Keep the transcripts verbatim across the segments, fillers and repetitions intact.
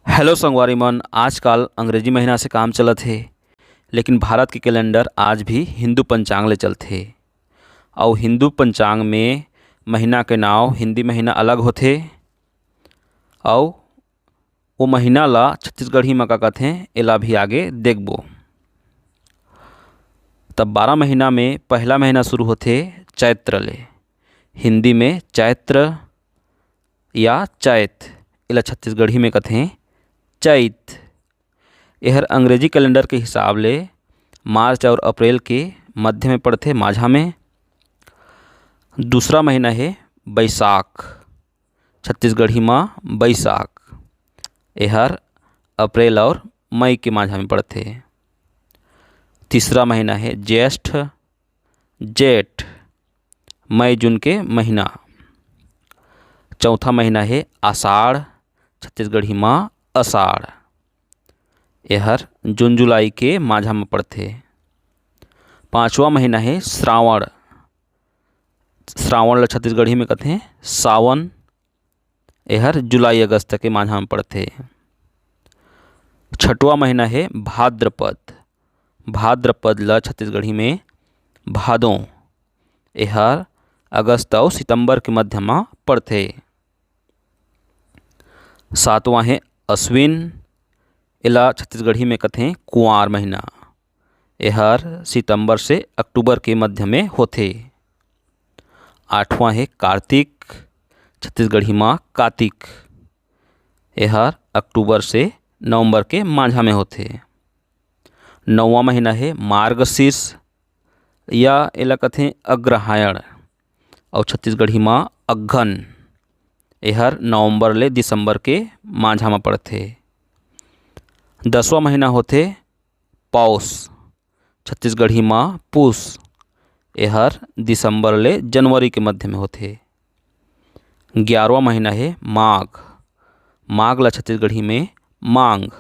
Hello संगवारी मन, आजकल अंग्रेजी महीना से काम चलत हे, लेकिन भारत के कैलेंडर आज भी हिंदू पंचांग ले चलथे। अउ हिंदू पंचांग में महीना के नाव हिंदी महीना अलग होथे, अउ वो महीना ला छत्तीसगढ़ी म का कथें, एला भी आगे देखबो। तब बारह महीना में पहला महीना शुरू होथे चैत्र ले, हिंदी में चैत्र या चैत, एला छत्तीसगढ़ी में कथें चैत। एहर अंग्रेजी कैलेंडर के हिसाब ले मार्च और अप्रैल के मध्य में पड़थे, माझा में। दूसरा महीना हे बैसाख, छत्तीसगढ़ी म बैसाख, एहर अप्रैल और मई के माझा में पड़थे। तीसरा महीना हे ज्येष्ठ, जेठ, मई जून के महीना। चौथा महीना हे आषाढ़, छत्तीसगढ़ी म अषाढ़, एहर जून जुलाई के माझा म पड़थे। पांचवा महीना हे श्रावण, श्रावण ल छत्तीसगढ़ी में कथें सावन, एहर जुलाई अगस्त के माझा म पड़थे। छठवा महीना हे भाद्रपद, भाद्रपद ल छत्तीसगढ़ी में भादों, एहर अगस्त अउ सितंबर के मध्य म पड़थे। सातवां हे अश्विन, एला छत्तीसगढ़ी में कथें कुंवार महीना, एहर सितंबर से अक्टूबर के मध्य में होथे। आठवां हे कार्तिक, छत्तीसगढ़ी म कातिक, एहर अक्टूबर से नवंबर के माझा में होथे। नौवां महीना हे मार्गशीर्ष या एला कथें अग्रहायण, अउ छत्तीसगढ़ी म अग्घन, एहर नवंबर ले दिसंबर के माझा म पड़थे। दसवां महीना होथे पौष, छत्तीसगढ़ी म पूस, एहर दिसंबर ले जनवरी के मध्य में होथे। ग्यारहवां महीना हे माघ, माघ ला छत्तीसगढ़ी में मांघ,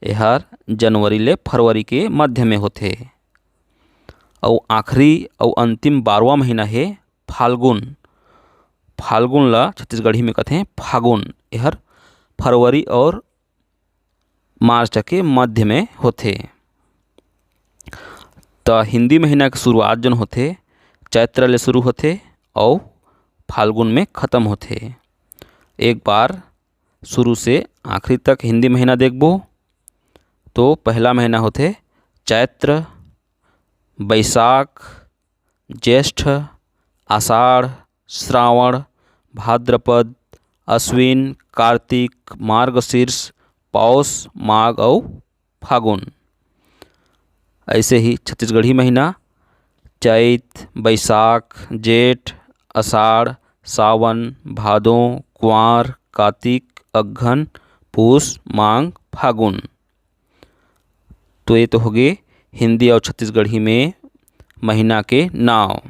एहर जनवरी ले फरवरी के मध्य में होथे। अउ आखिरी अउ अंतिम बारहवां महीना हे फाल्गुन, फाल्गुन ला छत्तीसगढ़ी में कथें फागुन, एहर फरवरी और मार्च के मध्य में होथे। त हिंदी महीना के शुरुआत जोन होथे, चैत्र ले शुरू होथे अउ फाल्गुन में खत्म होथे। एक बार शुरू से आखिरी तक हिंदी महीना देखबो, तो पहला महीना होथे चैत्र, बैसाख, ज्येष्ठ, आषाढ़, श्रावण, भाद्रपद, अश्विन, कार्तिक, मार्गशीर्ष, पौष, माघ अउ फागुन। ऐसे ही छत्तीसगढ़ी महीना चैत, बैसाख, जेठ, आषाढ़, सावन, भादों, कुंवार, कातिक, अग्घन, पूस, मांग, फागुन। तो ये तो होगे हिंदी अउ छत्तीसगढ़ी में महीना के नाव।